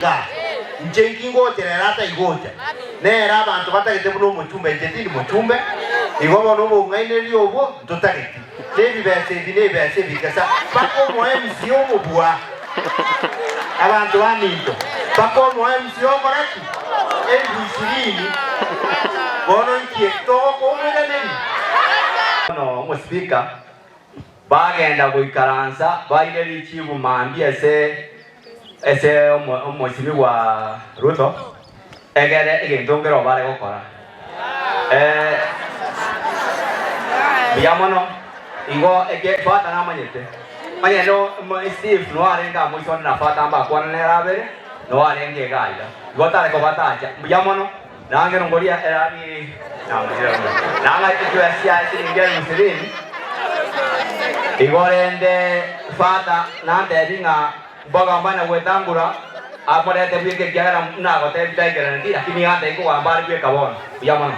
Iga, inche inki ngochera ere ataigocha? Nere abanto batagete buna omochumba, inche tindi mochumbe. Igo bono obong'ainereria obwo ntotageti, na ebibesa ebi na ebibesa ebikesa, mpaka omoemc omobua. Abanto baminto, mpaka omoemc okora ki? Elifu ishirini. Bono inki eki togokoa omoiranerio? Bono omosibika bagenda goikaransa baire richibu mambia ase ase omosibwa bwa Ruto, egere egento nkero bare gokora. Mbuya mono, igo eke Father namanyete, onye no Steve no arenge amo isone na Father mbakwana nere abere, no arenge iga iga, igo tare koba tacha. Mbuya mono, nange nongoria erani namanyire mono. Nang'a ekibe siaye siringi elifu ishirini, igo rende Father nantebi ng'a Mbagamba na gwetangura, amorete bweka ekiagera nagotebi taikerereti, lakini nigo antebie kogamba are bweka bono. Buya mono.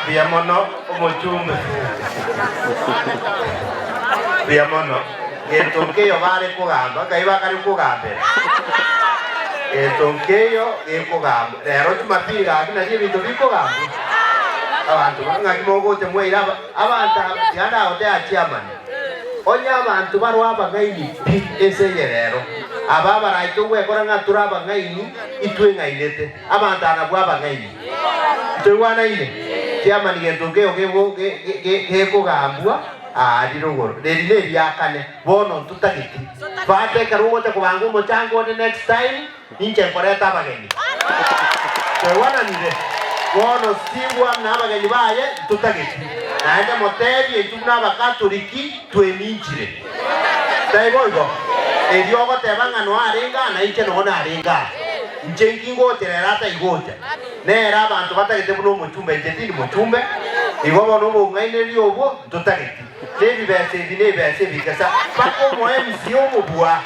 Mbuya mono omochumbe, mbuya mono. Gento nkeiyo bare kogamba, ngai bakare kogambera? Gento nkeiyo gekogambwa. Rero Jumapili gaki nario ebinto bikogambwa. Abanto ba ng'aki mogocha mwaire aba abanto aba tiga ndagotebia chairman. Onye abanto barwe abang'aini pi ense eye rero, aba abarai togwekora ng'a tore abang'aini, itweng'ainete. Abanto aba nabwo abang'aini. Ntoigwanaine? Chairman gento nkeiyo gego gekogambwa. Aa rirogoro reri neriakane, bono ntotageti. Fata ekero ogocha kobanga omochango onde next time, ninche nkoreta abageni. Twaigwananire? Bono Steve amo na abageni baye ntotageti. Naende motebie intwe buna Abakatoliki tweminchire. Taibo igo? Erio ogoteba ng'a noe arenge aa na inche nogo narenge aa. Inche inki ngochera ere ataigocha? Nere abanto batagete buna omochumba, inche tindi mochumbe. Igo bono obong'ainereria obwo ntotageti, na ebibesa ebi na ebibesa ebikesa, mpaka omoMC omobua.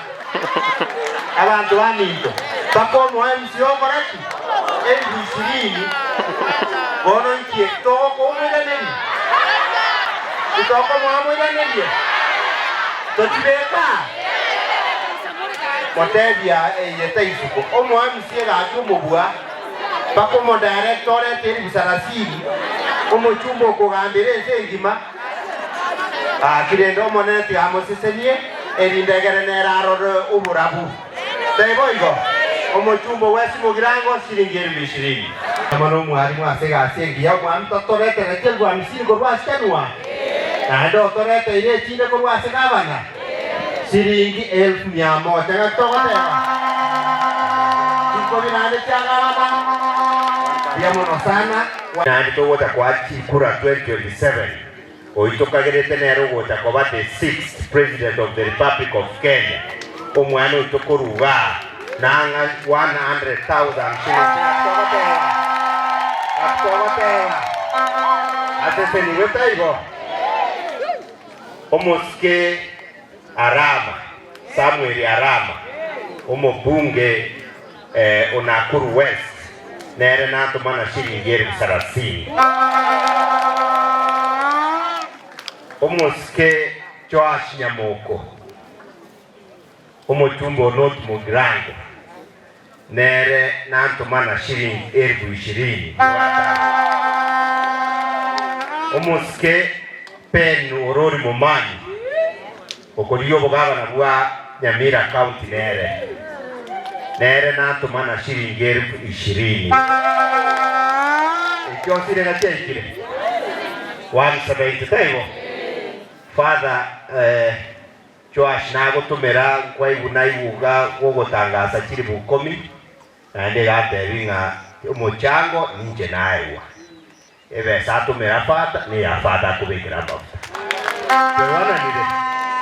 Abanto baminto, mpaka omoMC okora ki? Elifu ishirini. Bono inki eki togokoa omoiranerio? Titokomoa omoiranerie? Tochibeke aa? Motebia eye taisuko, omoMC egaki omobua. Mpaka omodarekta orete elifu sarasini, omochumba okogambera ense engima. Gaki rende Omonene tiga amosesenie, erinde egere nere arore oborabu. Taibo igo? Omochumba ogwesimogira ango shilingi elifu ishirini. Amo nomwalimu ase egasi engiya, omwami tatoreteretie elifu hamsini korwa ase kenua, naende otoreteire echinde korwa ase gavana. Shilingi elfu mia moja ng'aki togoteba? Chikobi naende chiagabana. Mbuya mono sana. Naende togocha koa chikura 2027 oyio tokagerete nere ogocha koba the sixth president of the Republic of Kenya omwana oito korwa igaa nang'a 100,000 shillings ng'aki togoteba? Ng'aki togoteba? Asesenigwe taibo? Omosike Arama, Samuel Arama, omobunge o Nakuru West, nere natomana shilingi elifu sarasini. Omosike Joash Nyamoko, omochumba o North Mugirango, nere nantomana shilingi elifu ishirini. Omosike Ben Orori Momanyi, okorigia obogabana bwa Nyamira County nere nere nantomana shilingi elifu ishirini. Ekio osire gachiaikire 170 taibo? Father eh, Joash nagotomera nkwaigwa naigwa gogotangasa chilifu ikomi, naende igantebi ng'a omochango ninche naegwa. Ebesa atomera Father neya Father akobekera amafuta. Twewananire?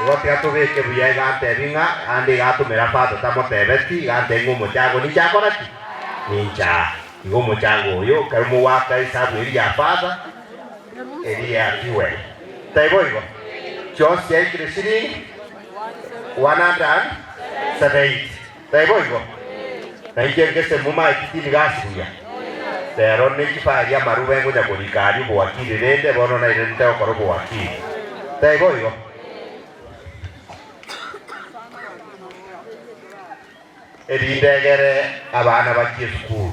Igo tiga tobeke buya igantebi ng'a ande iga atomera Father tamotebeti, igantebi ng'a omochango ninche akora ki? Ninche aa. Igo omochango oyo ekero mogwaka esabu eria ya Father, eria ya fuel. Taibo igo? Chionsi chiaikire shilingi 170. Taibo igo? Na inche ngese momaeti tindi gasi buya. Rero ne chifari amaruba engonya korika aria obowakili rende bono nairerete gokora obowakili. Taibo igo? Erinde egere abana bachie esukuru,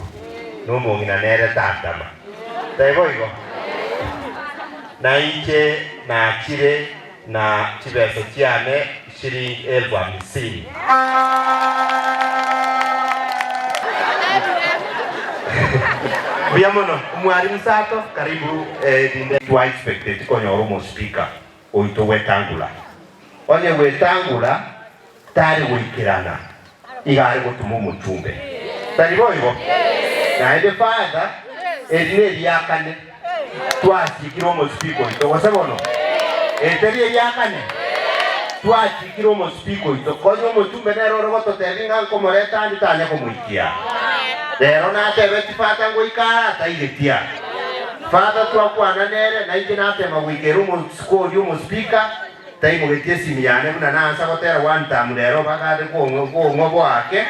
na omong'ina nere tantama. Taibo igo? Na inche nachire na chibesa chiane shilingi elfu hamsini. Mbuya mono Omwalimu Sato, karibu erinde twa expected konyora omospeaker oito Wetangula. Onye Wetangula tari goikerana iga are gotuma omochumbe. Tari boigo? Naende Father, eri neriakane twachikire omospeaker oito, gose bono? Eri teri eriakane? Twachikire omospeaker oito, konya omochumbe nere ore gototebia ng'a nkomoreta ande tanya komoikia. Rero natebeti Father ngoika ara ataigetia. Father twakwana nere, nainche natema goika ere omosiko oria omospeaker, Taimogetie esimi yane buna naansa gotera one term rero bagande kong'wa boake,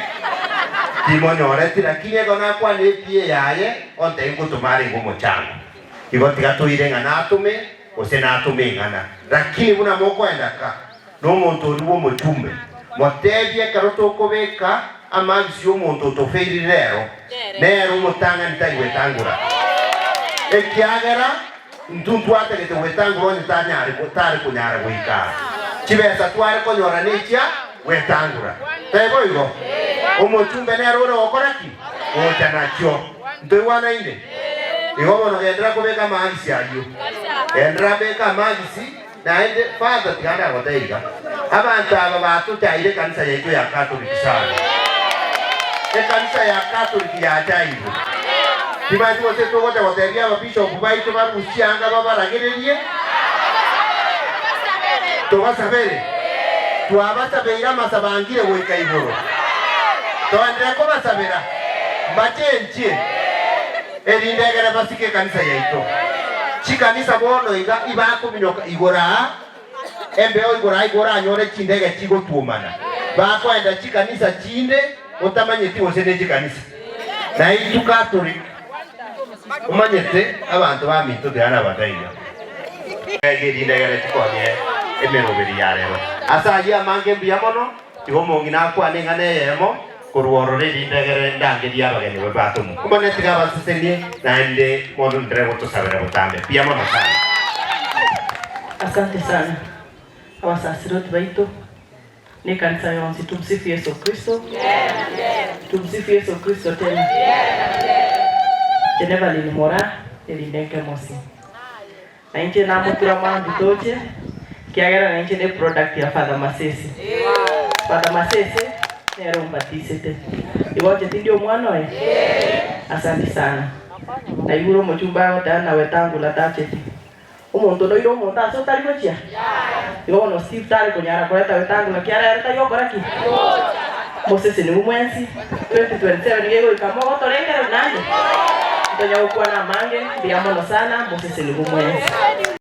timonyoreti, lakini ekero nakwana epie yaye ontebie ngotoma arenge omochango. Igo tiga toire ng'a natome gose natome ing'ana. Lakini buna mokoenda ka nomonto oria bw'omochumbe, motebie ekero tokobeka amagisi y'omonto otofeirire rero, nere omotang'ani tari gwetangora, ekiagera Intwe ntwatagete gwetangora onye tanyare tare konyara goika aa. Chibesa tware konyora nechia gwetangora. Taibo igo? Omochumbe nere ore gokora ki? Gocha nachio. Ntoigwanaine? Igo bono genderera kobeka amaagisi ayio. Genderera beka amaagisi naende Father tiga ndagotebie iga. Abanto aba batochaire ekanisa yaito ya Catholic sana. Ekanisa ya Catholic yachairwe. Timanyeti gose togocha gotebia ababishop baito barusie anga babaragererie? Tobasabere? Twabasabeire amasabo angire goika igoro. Toenderere kobasabera? Mbachenchie, erinde egere basike ekanisa yaito. Chikanisa bono iga ibakominyoka igoro aa. Embeo igoro aiga oranyore chindege chigotuomana, bakoenda chikanisa chinde otamanyeti gose nechikanisa. Na intwe Catholic omanyete abanto baminto tiga nabagaiga. Ege rindegere chikonye emeroberi ya rero. Ase ayio amange mbuya mono, tiga omong'ina akwane eng'ana eyemo korwa ororo erindegere ndangerie abageni babe batomwa. Omonene tiga abasesenie naende mono ndire gotosabera botambe. Mbuya mono sana. Asante sana abasasiroti baito ne ekanisa yonsi tumsifu Yesu Kristo tumsifu Yesu Kristo tena inche Nevaline Moraa erinde nkemosi na inche namotura mambia toche ekiagera na inche ne product ya Father Masese Father Masese nere ombatisete igo inche tindi omwana oye asanti sana naigure omochumba agoteba nawetangula tacheti Omonto noire omonto ase otari gochia? Igo bono Steve tari konyara koreta wetangula kiara ere tari gokora ki? Mosesenigwe mwensi, 2027 nigo egoika mogotorengereri naende? Ntonya gokwana amange, mbuya mono sana, mosesenigwe mwensi.